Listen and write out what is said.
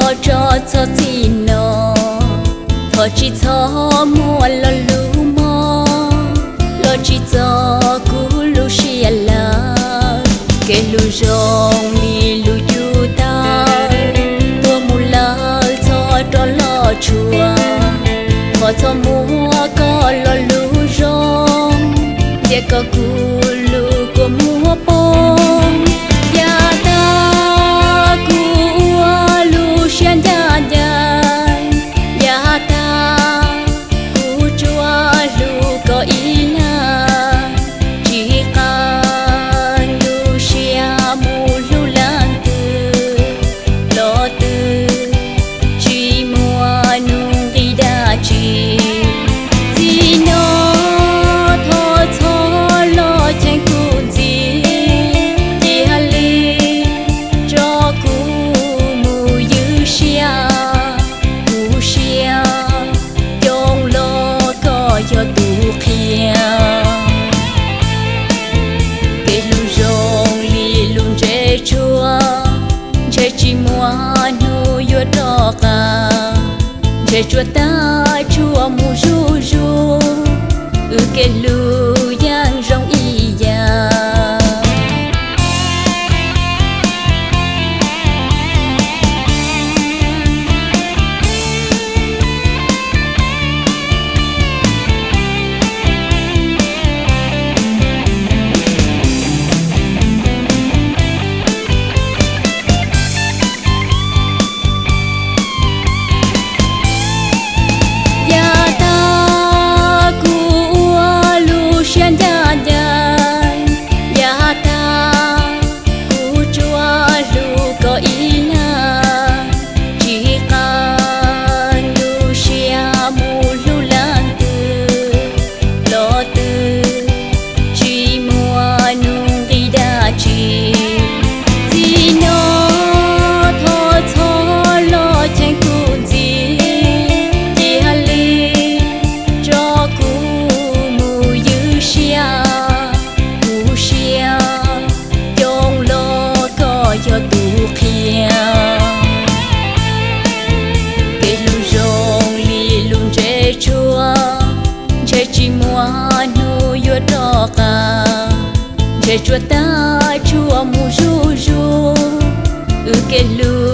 Tso txhob txij no, thov tsis txhob muaj lo lus mob los tsim txom kuv lub siab lawm. Kev hlub zoo li lub cub tawg tuag mus lawm txhob rov los tshua. Thov txhob muab koj lo lus zoo cia kom kuv lub kua muag poob. Yav tag kuv ua lub siab ncaj ncees, yav tag kuv tsuas hlub koj ib leeg. Tsis qee lub siab mus hlub leej twg los twg, tsis muaj nuj nqis dab tsi. Txij no thov txhob los cheem kuv ntxiv, cia li tso kuv mus ywg siab. Kuv siab coob los koj yog tus qhia. Kev hlub zoo li lub ntsej tshuaj, ntshe tsis muaj hnub yuav rov qab. Ntshe tshuav tag tshuaj mus zuj zus, wb kev hlub yeej zoo ib yam. Yav tag kuv ua lub siab ncaj ncees, yav tag kuv tsuas hlub koj ib leeg. Tsis qee lub siab mus hlub leej twg los twg, tsis muaj nuj nqis dab tsi. Txij no thov txhob los cheem kuv ntxiv, cia li tso kuv mus ywg siab. Kuv siab coob los koj yog tus qhia. Kev hlub zoo li lub ntsej tshuaj, ntshe tsis muaj hnub yuav rov qab. Ntshe tshuav tag tshuaj mus zuj zus, wb kev hlub